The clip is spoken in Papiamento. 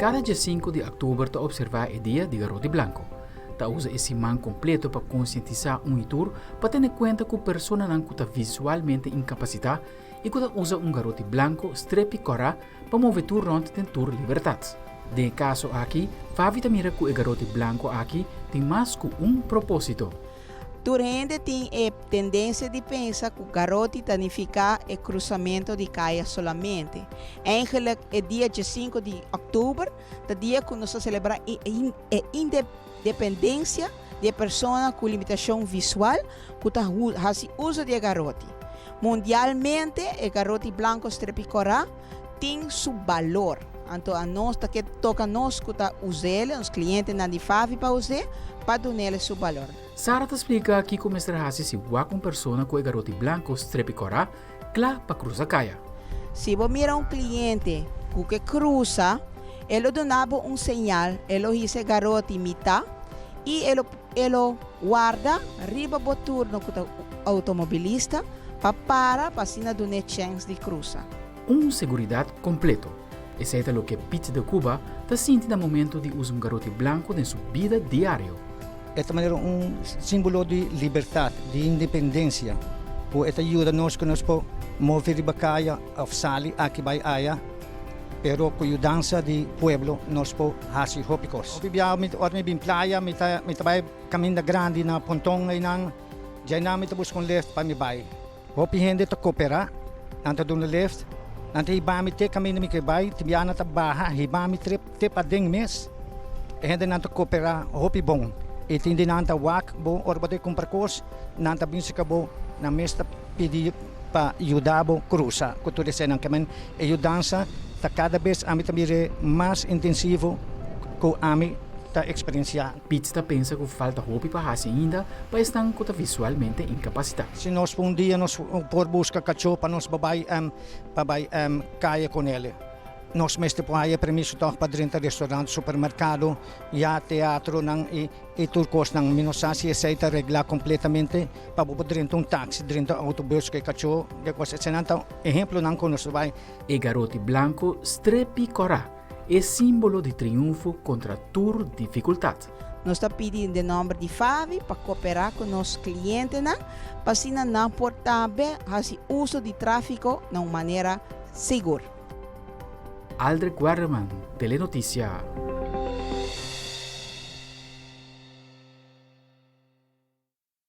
Kada 5 di òktober ta opservá e Dia di Garoti Blanko. Ta usa e siman kompleto pa konsientisá un i tur pa tene kuenta ku personanan ku ta visualmente inkapasitá i ku ta usa un garoti blanko strepi kòrá pa move tur rònt den tur libertat. Den e kaso aki, Favi ta mira ku e garoti blanko aki tin mas ku un propósito. Tur hende tin e tendensia di pensa ku garoti ta nifiká e krusamentu di kaya solamente. Eigenlijk e dia 5 di òktober ta dia ku nos ta selebrá e independensia di e persona ku limitashon visual ku ta hasi uso di e garoti. Mundialmente e garoti blanko strepi kòrá tin su balor. Anto anos ta ke toka nos ku ta us'el, nos klientenan di Favi pa us'é, pa dun'el su balor. Sara ta splika kiko mester hasi si wak un persona ku e garoti blanko strepi kòrá kla pa krusa kaya. Si bo mira un kliente ku ke krusa, e lo duna bo un señal, e lo hisa e garoti mitá i e lo e lo warda riba bo turno ku ta outomobilista pa para pa asina dun'é chèns di krusa. Un seguridat kompleto. Esei ta loke Pete de Cuba ta sinti na momento di usa un garoti blanko den su bida diario. E ta manera un símbolo di libertat, di independensia, ku e ta yuda nos ku nos por move riba kaya òf sali aki bai aya, pero ku yudansa di pueblo nos por hasi hopi kos. Hopi bia ora mi bin playa mi ta mi ta bai kaminda grandi na Ponton einan, djainan mi ta buska un lift pa mi bai. Hopi hende ta koperá, nan ta duna lift, nan ta hiba mi te kaminda mi ke bai, tin bia nan ta baha hiba mi trip te paden mes. E hendenan ta koperá hopi bon i tin di nan ta wak bo ora bo ta kumpra kos, nan ta bin serka bo, nan mes ta pidi pa yuda bo krusa ku tur eseinan. Ke men e yudansa ta kada bes ami ta mir'é mas intensivo ku ami ta eksperensiá. Piet ta pensa ku falta hopi pa hasi ainda pa esnan ku ta visualmente inkapasitá. Si nos un dia nos por buska kachó pa nos bai pa bai kaya ku nel, nos mester por haya permiso tòg pa drenta restaurant, supermerkado, ya teatronan i i tur kosnan. Mi no sa si esei ta reglá kompletamente pa bo por drenta un taksi, drenta un outobùs ku e kachó, e kos. Eseinan ta ehemplonan ku nos ta bai. E garoti blanko strepi kòrá. E símbolo di triunfo kontra tur difikultat. Nos ta pidi den nòmber di Favi pa koperá ku nos klientenan pa asina nan por tambe hasi uso di tráfiko na un manera sigur. Aldrich Werleman, Telenoticia.